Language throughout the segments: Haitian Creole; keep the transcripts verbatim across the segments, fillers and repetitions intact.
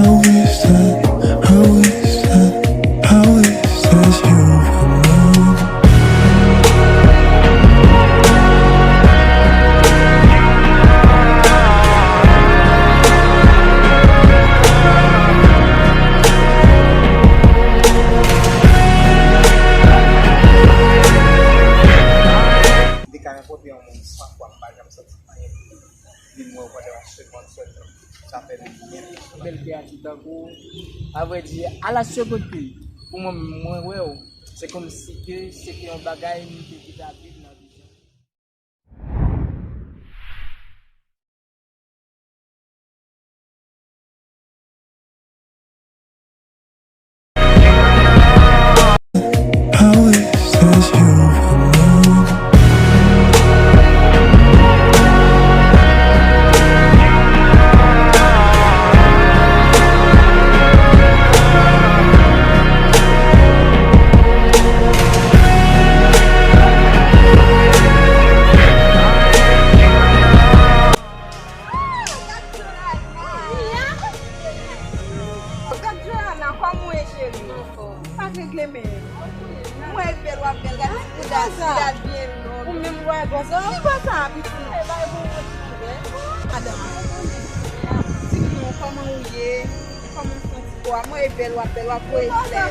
How is that? How is that? How is that you for me? Li ka rankontre yon moun san fwa m pa janm santi anyen pou li. Vin wè w pandan yon segonn sèlman. Sa fè m byen. Bèl kreyati tankou w. Avrèdi, a la segonn pri, pou mwen, mwen wè w, se kòmsi ke se te yon bagay m te deja viv nan vizyon. How is this you for me? Gad Joanna, kòman w ye, cheri? Pa t regle men. Mwen e bèl, w ap bèl, gad ti bouda, ti bouda byen long. Ou menm, w a gòs. Ki bò sa, pitit? Madanm. Di m non, kòman w ye? Kòman w santi kò a? Mwen e bèl, w ap bèl, w ap voye flè.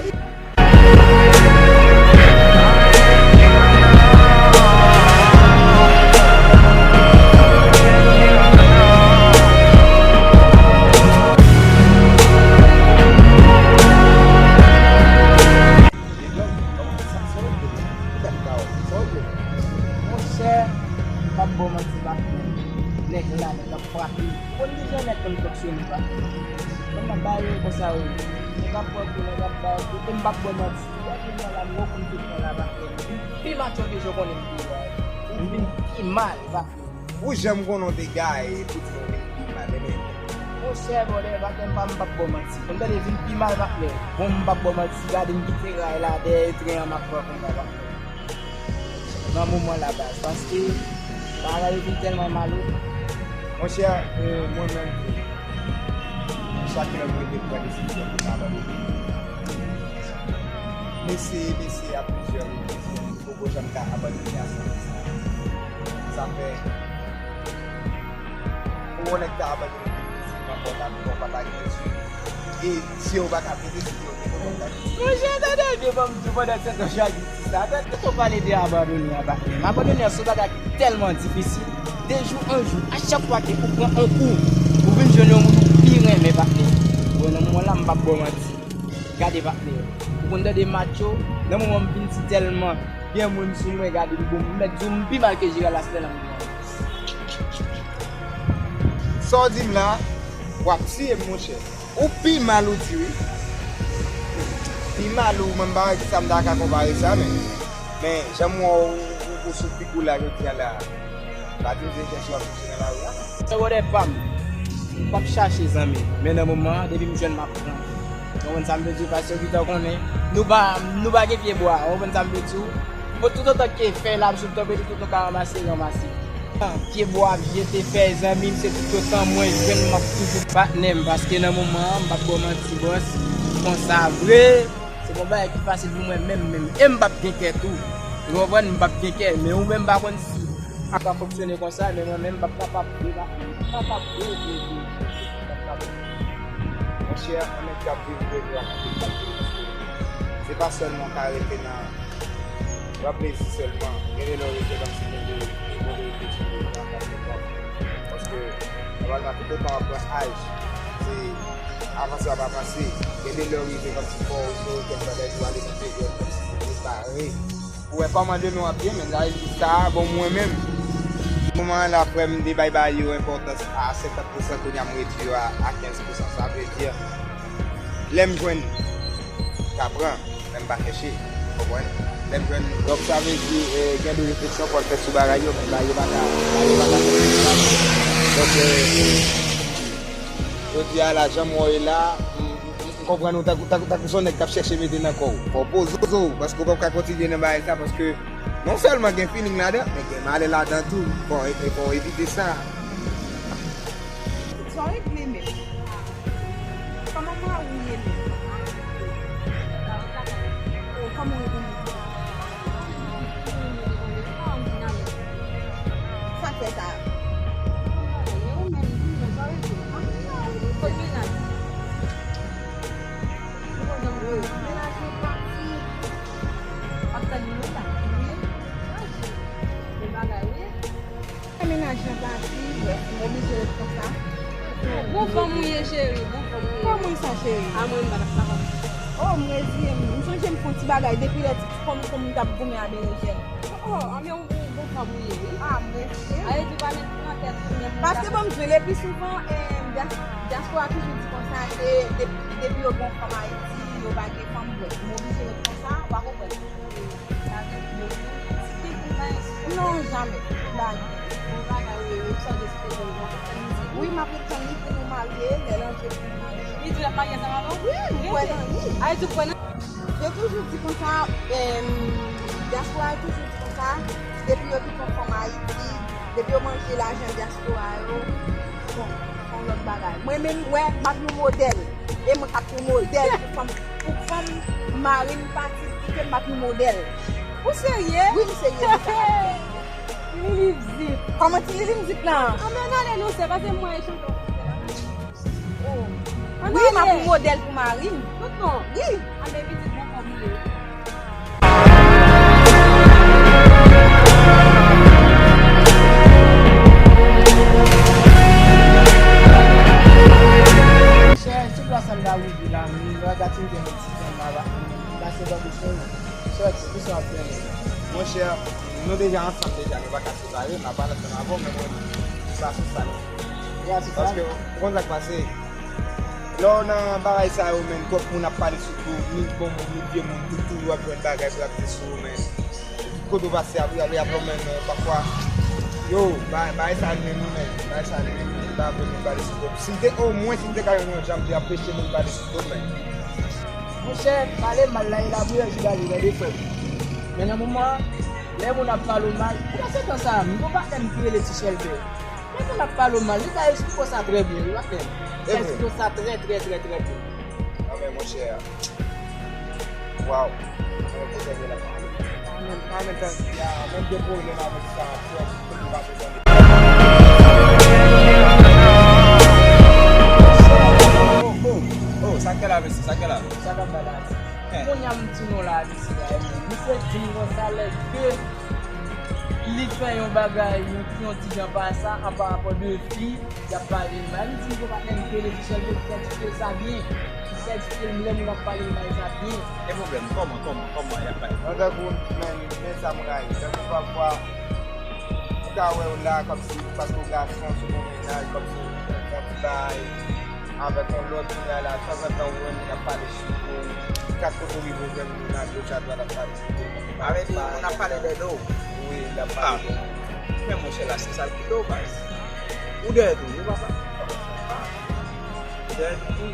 Monchè, m p ap ba w manti, patnè. Nèg la, nèg ap frape. Ou konn kijan nèg konn fonksyone, patnè. Konn nan bagay yo konsa, wi. Nèg ap pran kou, nèg ap bay kou. E m p ap ba w manti. Gade m nan la, m wè w konn tout mwen la, patnè. M vin pi macho ke jan w konnen m te ye a. M vin pi mal, patnè. Ou janm konnen w te gaye, pou di w vin pi mal, ebyen. Monchè, bòdè, patnè, m pa, m p ap ba w manti. Ou tande, vin pi mal, patnè. Bon, m p ap ba w manti, gade m kite ray la, dèyè tren an m ap pran konsa, patnè. Nan moman la, baz, paske bagay yo vin tèlman mal, wi. Monchè, e, mwen menm tou, chak lè m rete m pran desizyon pou m abandone. M eseye, m eseye a plizyè repriz, men m poko janm ka abandone a san pou san. Sa fè, pou yon nèg ta abandone pi fasilman, fò w ta, fò w pa ta gen zye. E zye w pa ka pete, si zye w pete, w pa ka gen zye. Monchè, tande byen, ban m di w, pandan sèt an, Jagi di sa. Tande, ou pale de abandone a, patnè. Abandone a se yon bagay ki tèlman difisil. De jou an jou, a chak fwa ke ou pran yon kou, ou vin jwenn yon moun ou pi renmen, patnè. Bon, nan moman la, m p ap ba w manti. Gade, patnè. Ou konn tande match yo, nan moman m vin di tèlman gen moun sou mwen, gade m bon, m mèt di w m pi mal ke Jera Lasnè nan moman. Sa w di m la, w ap tiye m, monchè. Ou pi mal ou di wi. Pi mal ou, mwen m pa wè kisa m ta ka konpare sa, men, men jan m wè w, ou, ou sou figi w la jodi a la, pa di m se chèche w ap chèche nan lari a. Se bòdè pa m. M p ap chache zanmi. Men nan moman an, depi m jwenn m ap pran. Ou konprann sa m vle di w, paske ou gentan konnen. Nou pa, nou pa gen pye bwa. Ou konprann sa m vle di w? Bon, toutotan ke fèy la ap sot tonbe, toutotan ka ranmase, ranmase. Pye bwa ap jete fèy, zanmi m, se toutotan mwen jwenn m ap toujou patnè m, paske nan moman an, m p ap ba w manti, bòs, konsa vre, se pa yon bagay ki fasil pou mwen menm, menm. E m p ap gen kè tou. Ou konprann? M p ap gen kè, men ou menm pa konn si sa ka fonksyone konsa, men mwen menm, m p ap kapab vre, m p ap kapab vre, vre, vre, vre, m p ap kapab. Monchè, yon nèg k ap viv vre, vre, ak anpil kalite, paske se pa sèlman w ka rete nan pran plezi sèlman. Gen de lè w rete kòmsi gen de, gen de refleksyon de travay ankò. Paske, nòmalman, toutotan w ap pran aj, se avanse w ap avanse. Gen de lè w rive kòmsi fò w jere kèk bagay pou ale nan peryòd kòmsi pou prepare. Pou wè kòman demen w ap ye, men sa vle di sa, bon, mwen menm, moman an la, frè m, m te bay bagay yo enpòtans a senkant pousan, kounye a m redui yo a, a kenz pousan. Sa vle di, lè m jwenn, m ka pran. Men m pa chèche, w konprann? Lè m jwenn, donk, sa vle di, e, gen de refleksyon fò l fèt sou bagay yo, men bagay yo pa ka, bagay yo pa ka fèt sou bagay. Donk, e, jodi a la, jan m wè w ye la, m, m, m, m konprann ou tankou, tankou, tankou se yon nèg k ap chèche mete nan kò w. Fò w poze w, paske w p ap ka kontinye nan bagay sa, paske non sèlman gen feeling ladan, men gen malè ladan tou. Bon, e, e, fò w evite sa. Sa w regle menm. Kòman mari w ye menm? Oh, kòman w ye menm? Sa k fè sa? Kot mennaj? Mennaj mwen pati. W ap tann li la? Wi. Gen bagay, wi. Mennaj lan pati, m oblije ret konsa. Bon fanm ou ye, cheri, bon fanm ou ye. Kòman sa, cheri? A mwen, m pa t ap kapab. Oh, m reziye m. M sonje m fè yon ti bagay depi lè ti fanm fanm m t ap goumen a berejèn. Oh, anben, ou, ou bon fanm ou ye, wi. Ah, mèsi. A, e di pa met nan tèt ou menm. Paske bon, m di w, lepi souvan, eh, dyas-, dyaspora toujou di konsa ke depi, depi yo gen yon fanm Ayiti, yo pa gen fanm vre. M oblije ret konsa, w pa konprann. Non, jamè. Wi, m ap ret tann li pou nou marye, lè l antre pou nou marye. Li di l ap marye ansanm avè w? Wi, m kwè nan li. A, li di w kwè nan. Yo toujou di konsa, em, dyaspora yo toujou di konsa, depi yo kite yon fanm Ayiti, depi yo manje lajan dyaspora yo, bon, se yon lòt bagay. Mwen menm, m wè, m ap yon modèl. E mwen k ap yon modèl pou fanm, pou fanm mari m pati kite m, m ap yon modèl. Ou serye? Wi, m serye de sa k ap fèt. Ti Lili Zip. Kòman Ti Lili Zip lan? Anben, n ale non, sè, paske mwen e chante. Oh. Wi, m ap yon modèl pou mari m. Tout non? Wi. Anben, pitit, bon fanm ou ye. Monchè, tout la sa m ta rive la, m ragatine gen yon ti jan la, la se bò de cheri. Sòti, kisa w ap fè? Monchè, nou deja ansanm deja, nou pa ka separe, m ap pale ansanm avè w, men mwen, sa se sa. Paske, ou konn sa k pase? Lè w nan bagay sa yo, menn, twòp moun ap pale sou tou, ni bon moun, ni vye moun, tout toujou ap jwenn bagay pou y ap di sou ou, menn. Kote w pase, ap, ap, ap, menn, pafwa, yo, ba-, bagay sa nwi nou, menn, bagay sa nwi nou, li pa vle moun pale sou tou. Si m te, omwen, si m te ka jwenn yon jan, m te anpeche moun pale sou tou, menn. Monchè, pale mal la, e lapriyè jou dale, tande frè m. Men nan moman an, lè moun ap pale w mal, ou pa se tan sa, m gon patnè m ki rele Ti Chèlbè. Lè moun ap pale w mal, li ka esplike w sa trè byen, wi, patnè m. Li ka esplike w sa trè, trè, trè, trè byen. Anben, monchè, waw. Mwen kontan de la. Mwen, mwen, mwen, mwen, mwen gen pwoblèm avèk sa, frè m, pou nou pa bezwen. Oh, oh, oh, sa k la, mesye, sa k la. Sa k ap bay la. Kounye a m di nou la, mesye, misye di m konsa lè ke li fè yon bagay, yon, yon ti jan pa sa, an parapò de fi, y ap pale l mal. M di m gon patnè m ki rele Ti Chèlbè, ki fè ti fè sa byen. Ki fè ti fè lè moun ap pale l mal sa byen. Gen pwoblèm, kòman, kòman, kòman y ap pale? Mwen tankou, men, men sa m rayi. Tankou pafwa, ou ka wè w la, kòmsi, paske w gason, sou bon mennaj, kòmsi w fè yon ti bagay avèk yon lòt, kounye a la, tanzantan ou wè moun ap pale sou ou, kat kote w rive ou jwenn moun agoch adwat ap pale sou ou. Avè di, moun ap pale dèyè do w. Wi, l ap pale dèyè do w. Men monchè, la se sa l kite w, baz. Ou dèyè do l, wi, papa. Ou dèyè do l, wi.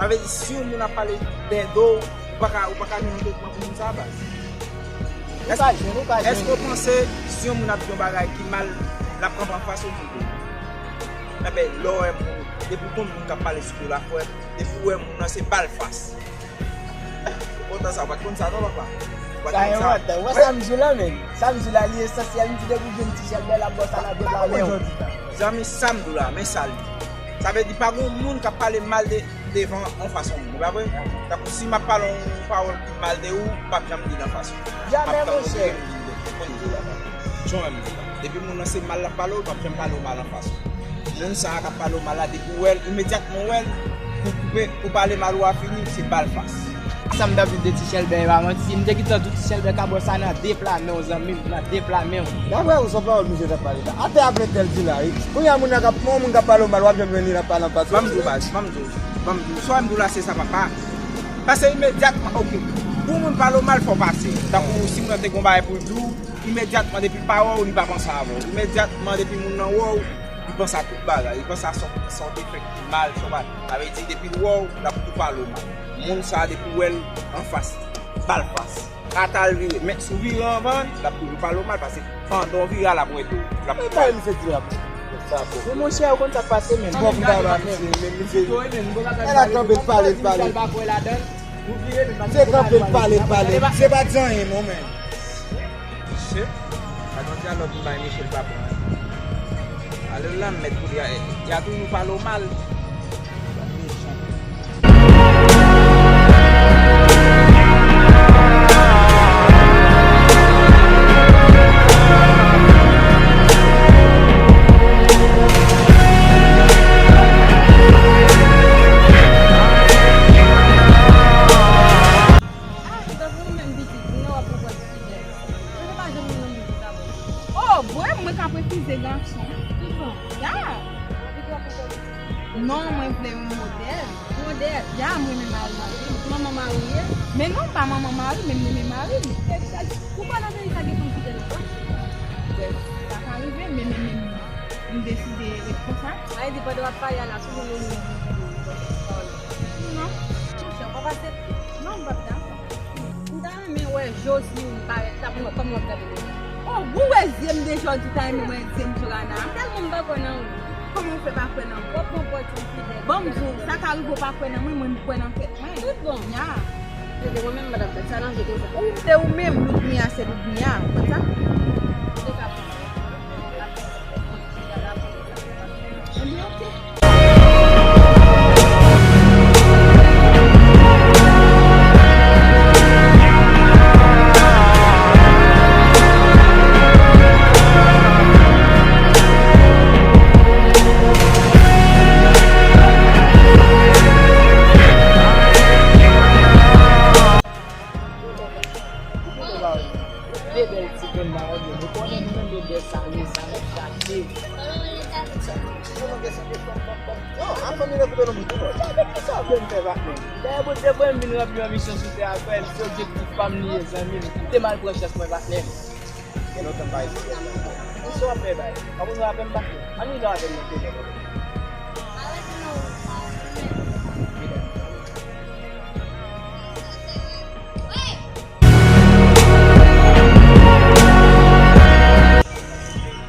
Avè di, si yon moun ap pale dèyè do w, ou pa ka, ou pa ka jwenn yon tretman pou moun sa, baz. Ou ka jwenn, ou ka jwenn. Èske w panse si yon moun ap di yon bagay ki mal, l ap kanpe anfas ou pou l? Enben, lè w wè moun, depi w konn moun k ap pale sou tou la, frè, depi w wè moun nan, se ba l fas. Ou kontan sa, ou pa t konn sa non, papa? Ou pa t konn sa? Ou wè sa m di w la, menn? Sa m di w la, li esansyèl, m di depi w jwenn Ti Chèlbè, l ap ba w sa nan de pa men w. Zanmi, sa m di w la, men sa l ye. Sa vle di, pa gen moun k ap pale mal de devan yon fason moun, ou pa vre? Tankou si m ap pale yon pawòl ki mal de ou, m p ap janm di l anfas ou. Jamè, monchè. M ap tann ou pou m di l. Jan m di la. Depi moun nan se mal l ap pale w, l p ap janm pale w mal anfas ou. Moun sa a k ap pale w mal la, depi w wè l, imedyatman w wè l, pou koupe, pou pale mal ou a fini, se ba l fas. Sa m t ap di de Ti Chèlbè, e pa manti. M te gentan di w Ti Chèlbè ka bwè sa nan de pla men w, zanmi m, nan de pla men w. Daprè ou, se yon pawòl misye t ap pale la. Atè a plen tèl di la, wi. Kounye a moun nan k ap, yon moun k ap pale w mal, w ap janm jwenn li l ap pale anfas ou. Ban m di w, baz, ban m di w. Ban m di w, sa w wè m di w la, se sa, papa. Pase imedyatman, oke. Pou moun pale w mal, fò w pase. Tankou si moun nan te gon bagay pou l di w, imedyatman depi l pa wè w, li pa panse avè w. Imedyatman depi moun nan wè w, li panse a tout bagay. Li panse a sa w, sa w te fè ki mal, sa w pa. Sa vle di, depi l wè w, l ap tou pale w mal. Moun sa a, depi w wè l anfas, ba l fas. Ata l vire. Men si w vire anvan l, l ap toujou pale w mal, paske pandan w vire a, l ap wete w. L ap tou pale. Sa bon. Men monchè, ou konn sa k pase, men. Bon, m pa ba misye, men misye. Lè l ap kanpe, l pale, l pale. Se kanpe, l pale, l pale. Misye pa di anyen, non, men. Mesye, pa gen dyalòg m bay mesye, l pa pran. Ale l nan mèt pou li, y a toujou pale w mal. Oh, bwè, mwen ka refize gason. Tout bon. Ya. Non, mwen vle yon modèl. Modèl? Ya, mwen renmen mari mwen. Manman mari ye? Men non, pa manman mari, men m renmen mari m. Ou pa nan peyi sa gen fanm ki te nan pòch? Brèf, sa ka rive, men men men m deside ret konsa. Sa vle di pandan w ap pale a la, sou moun ou menm. Non. Monchè, w p ap aksepte. Non, m p ap dakò. M ta renmen wè Josie parèt la pou mwen, kòman w ap gade mwen. Oh, ou wè zye m deja, w di w ta renmen wè zye m Jorana. Tèlman m pa kwè nan ou. Kòman w fè pa kwè nan mwen? W ap pran pòz yon fidèl. Bon, m di w, sa ka rive w pa kwè nan mwen, mwen, m kwè nan tèt mwen. Tout bon. Ya. Se te mwen menm, madanm, fè sa nan je konsa. Ou te ou menm, Ludmia se Ludmia, ou konn sa? Ou te ka pran. Ebyen, oke. De bèl ti grenn nan, ebyen, nou konnen nou menm de bèl sa, nou sa, nou chache. Non, a fanmi nan koupe non, mwen. Sa, depi sa, vle m fè pa menm. Dayè, Bondye voye m vin ranpli yon misyon sou tè a, frè m, se objektif pa m li ye, zanmi m. Kite m al pran chans mwen, patnè m. Gen lontan m pa ret sou tè a. Kisa w ap fè, bay? W ap bezwen avè m, patnè? Ann rive avè m nan tele.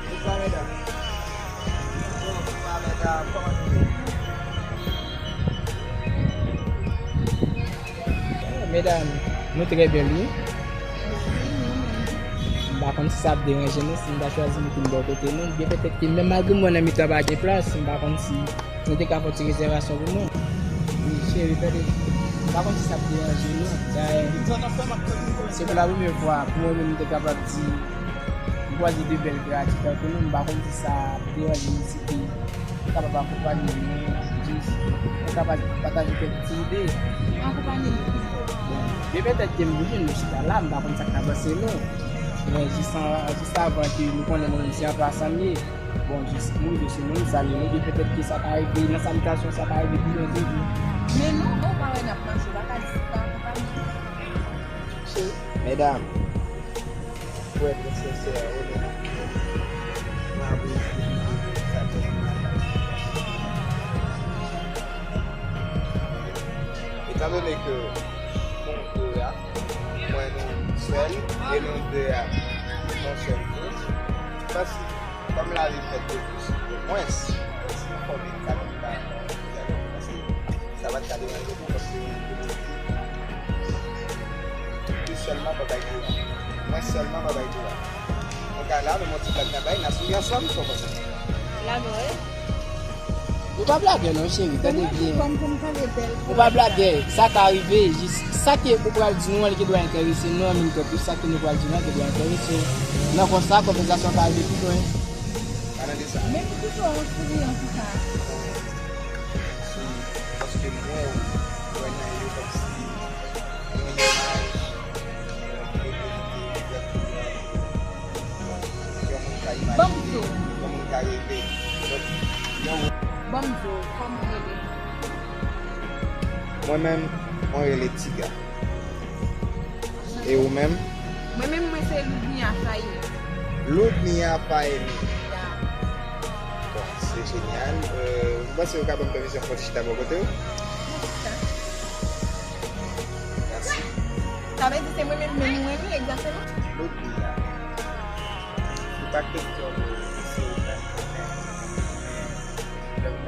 Bonswa, medam. Bonswa, medam. Kòman nou ye? Medam, nou trè bèl, wi. M pa konn si sa ap deranje nou, si m ta chwazi mete m bò kote nou. Byen petèt ke menm malgre m wè nan mitan pa gen plas, m pa konn si nou te ka fè yon ti rezèvasyon pou mwen. Wi, cheri, tande. M pa konn si sa ap deranje nou. Dayè, se pou la premyè fwa, pou mwen menm, m te kapab di, m kwaze de bèl gradi tankou nou, m pa konn si sa ap deranje nou si te kapab akonpanye nou, jis nou kapab pataje kèk ti ide. Akonpanye nou. Bon, men petèt ke m vin, nou chita la, m pa konn sa k ta panse nou. Men jis an, jis avan ke nou konnen nou menm se anplwasan m ye. Bon, jis m rive sou nou, m salye nou, men petèt ke sa ka rive, nan salitasyon, sa ka rive pi lwen toujou. Men non, ou pa wè n ap mache, ou pa ka di sa, ou pa ka di sa. Medam, pou èt trè sensè, onèt, mwen apresye sa ke nou fè. Etandone ke nou de a, mwen nou sèl, e nou de a, nou sèl tou, m panse, kòm lavi fèt de plis ou de mwens, si nou fòme kat, nou ka fè yon dyalòg, m panse, sa pa t ka deranje nou, paske nou te di, li sèlman pa bay kou a. Mwen sèlman pa bay kou a. Mwen ka la, men mwen ti blag nan bay, n a souri ansanm, sa w panse? Lagò, wi. Nou pa blagè non, cheri, tande byen. Nou pa blagè, sa ka rive, jis sa ke ou pral di nou an, li gen dwa enterese nou an menm tan tou, sa ke nou pral di nou an gen dwa enterese w. Nan konsa, konvèsasyon ka rive pi lwen. Pale de sa. Men poukisa w souri an konsa? Souri, paske mwen, mwen nan yo kòmsi yon imaj, euh, ki reprezante egzakteman yon moun ka imajine, yon moun ka reve. Donk, yon... Ban m di w, kòman w rele? Mwen menm, mwen rele Tiga. E ou menm? Mwen menm, mwen se Ludmia Faye. Ludmia Faye. Ya. Bon, se jenyal. Euh, m panse ou ka ban m pèmisyon pou m chita bò kote w? Mèsi. Sa vle di se mwen menm, menm mwen wi, egzakteman. Ludmia. Se pa kesyon de si ou menm, ou menm.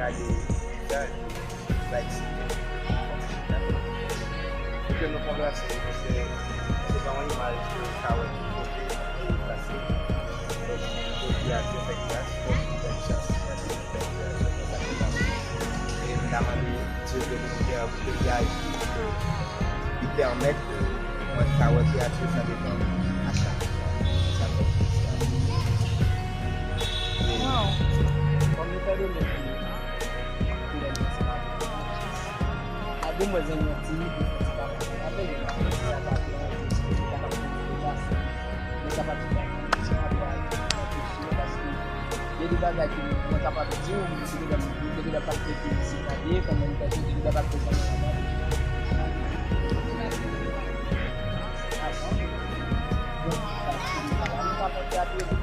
Gade vizaj, bay ti kè, kòm chita. Pou ke nou konvèse, se, se pa yon imaj ke w ka wè tout kote, e fasil. Donk, jodi a, Dye fè gras, fò nou bèl chans, fò nou bèl chans, fò sa fè sa. E m ta mande Dye ke nou fè pou ke li aji, pou ke li pèmèt ke mwen ka wè kreyati sa devan mwen a chak fwa. Sa fè plis la. E Wow. Kòm nou fè demen fini, ap tou lè nou ansanm avèk nou. Ap demwazèl nan ti minit pou fè ti bagay. Apre, nou ap fè ti bagay, nou kapab fè ti bagay. Men sa pa ti bagay, se yon bagay ki anpeche, paske gen de bagay ke mwen kapab di w, men se deja, se deja pa t rete isit la, de, kòman li pase, se deja pa t rete ansanm avè m. Bon, paske nou pa la, nou pa konte ap rete.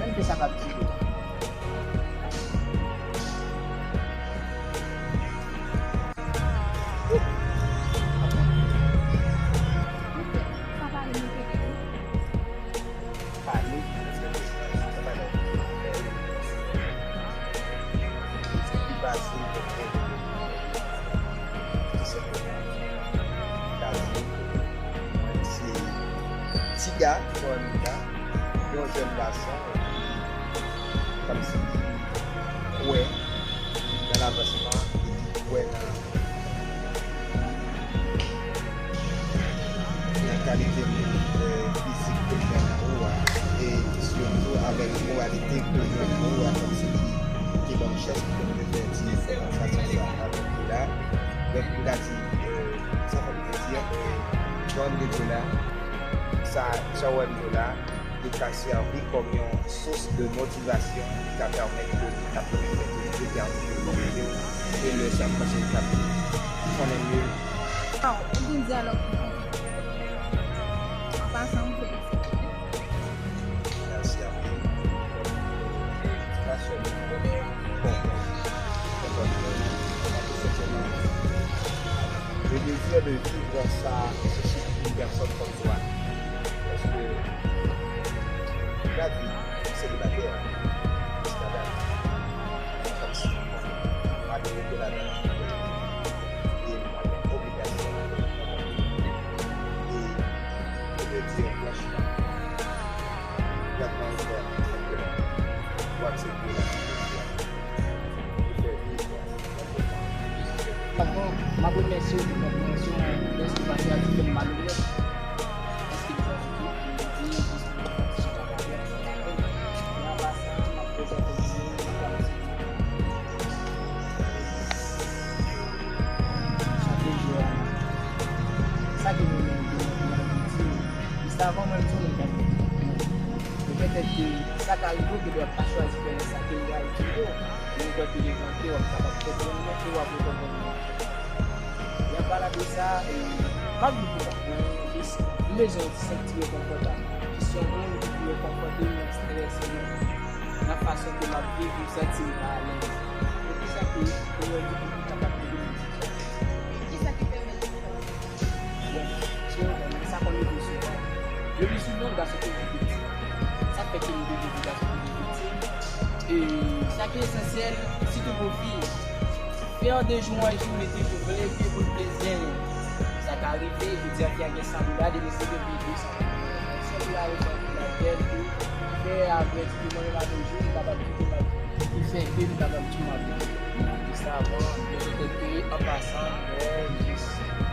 Menm ke sa pa t di. Tiga, yon jèn gason, kòmsi li kwè nan lavansman, li kwè nan, nan kalite moun, euh, fizik ke l gen nan ou a, e sitou avèk moralite ke l gen nan ou a, kòmsi li te ban m chans pou ke m te fè ti konvèsasyon sa avèk li la. Donk, m ta di, euh, sa fè m plezi, euh, jan de Dieu la, sa, sa w wè m yo la, li ka sèvi kòm yon sous de motivasyon ki ka pèmèt ke moun k ap fè yon aktivite ki ap fè yon bon kote, e lè sa m panse l t ap konnen mye. Waw, ou gen dyalòg ki konplike. An pasan, m felisite w. Mèsi anpil. Motivasyon li bon, bon, bon, bon, bon, bon, bon, bon, bon, bon, bon. Le désir de vivre sa suscite une personne comme toi. Paske, gade, selibatè, jiska date, kòmsi, malgre ke ladan, e mwen gen obligasyon, e, e de di franchman, gad mwen fè, w aksepte la, pou fè viv. Avan, m ap remèsye w pou konpreyansyon w lè se pase a ki fè m mal ou lè. Èske m chwazi tou pou m di jis pou m fè ti chita pa fè. Men apa sa, m ap prezante m, m ap chante jwe a. Sa ki nou menm, nou menm, nou menm, jis avan mwen, m di w, nou pa fè. Petèt ke sa ka rive w, petèt w ap pa chwazi fè nan sa ke m pral di w yo. Mwen kwè ke devan ke w ap kapab konprann mwen e w ap rekonprann mwen. E anpala de sa, e, m ap viv pou kont mwen, jis m bezwen yon ti santi rekonfòtab. Jis yon moun ki pou rekonfòte m nan estrès mwen, nan fason ke m ap viv, m santi m pa alèz. E kisa ke ou wè ki pou kapab ede m nan sitiyasyon sa? E kisa ki pèmèt ou fè sa? Bon, se yon moun, sa konn rive souvan. Le pli souvan, gason toujou viktim. Sa fè ke nou toujou di gason toujou viktim. E sa ki esansyèl, sitou pou fi, fè de jou an jou, li toujou vle ke pou l plezi anyen. Sa ka rive, jodi a, fi a gen san dola, demen se gen de san dola. Sèl la rezon pou lakèl ke fè avèti ke mwen menm a de jou, m kapab kite m al Ki fè ke m kapab di m ap viv. Jis avan, yo petèt ke an pasan, bon, jis.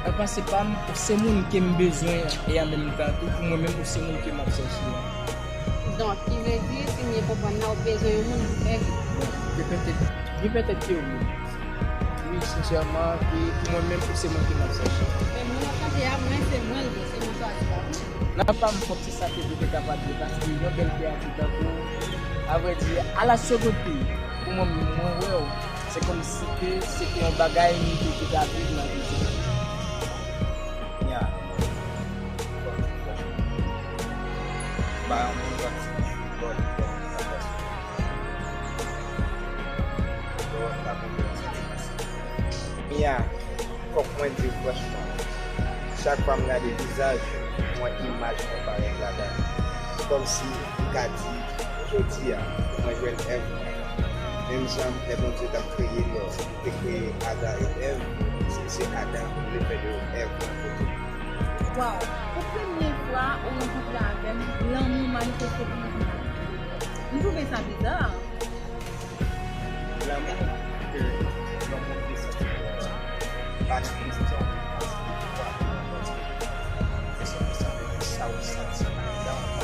Nan panse pa m, ou se moun ke m bezwen e an menm tan tou, pou mwen menm, ou se moun ke m ap chèche a. Donk, ki vle di, si m byen konprann la, ou bezwen yon moun pou fè vi. Bon, yo petèt, yo petèt ke wi. Wi, sensèman, ke pou mwen menm, ou se moun ke m ap chèche. Men moun w ap chèche a, mwen, se mwen l ye, se mwen chwazi, pa vre? Nan pa m, fòk se sa ke Bondye kapab ye, paske yon bèl kreyati tankou w, avrèdi, a la segonn pi, pou mwen menm, mwen wè w, se kòmsi ke se te yon bagay m te, te ka viv nan vi sa. Nya. Ba yon moun yon ti bòl, bòl, bòl. Nya. Fòk mwen di w franchman, chak fwa m gade vizaj ou, yon imaj mwen parèt ladan l. Kòmsi m ka di, jodi a, mwen jwenn èv mwen. Menm jan lè Bondye t ap kreye lòm, li te kreye Adan e Èv, se, se Adan, li te fè de Èv nan kote. Waw! Pou premye fwa ou rankontre avè m, lanmou manifeste pou mwen konsa. M twouve sa biza. Lanmou ke yon moun te santi pou yon lòt pa nan kesyon de pouvwa pou yon lòt. Kesyon de sa, de sa ou santi anndan w.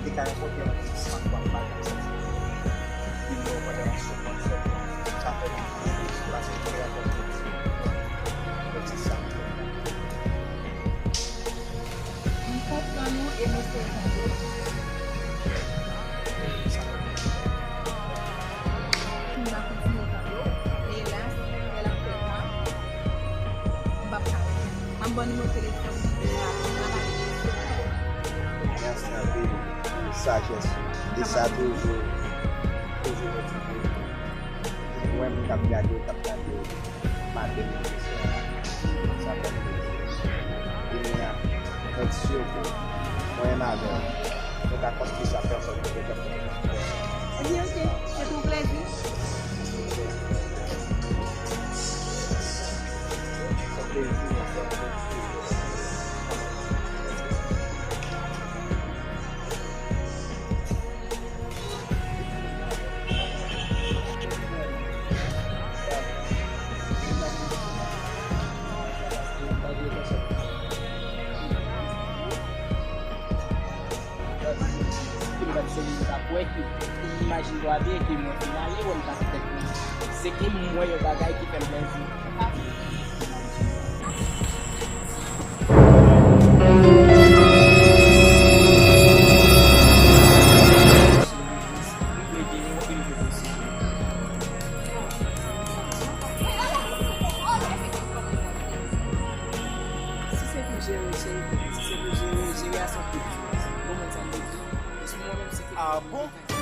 Li ka yon kote yon moun san fwa pa nan santi. Li lè w pandan yon soufrans sèlman. Sa fè li soulaje, li rankontre ti, yon ti sa. M konprann ou e m espere tande w. M va kontinye tande w, men elas, lè l ap fè nwa, m p ap ka wè. M ap ba w nimewo telefòn mwen, m ap pale. Mèsi anpil pou sajès ou. Di sa toujou, toujou motive. Mwen menm k ap gade w, k ap gade w, m ap gade w. Sa fè m plezi. Vini a, mèt sou ou. Mwen menm avè w, nou ka konstwi sa pèsòn pa t janm konstwi. Ebyen, oke. Se te yon plezi. Se yon plezi, mwen, se yon plezi. Ki m pa t sezi, m t ap wè ki, ki imajin dwa byen ke mwen fin ale, wè m pa t fèt. Se ke m wè yon bagay ki fè m plezi. Si se pou jere, jere, si se pou jere, jere a se yon kout. Ou konprann sa m vle di? Paske mwen menm, se ke... Ah bon?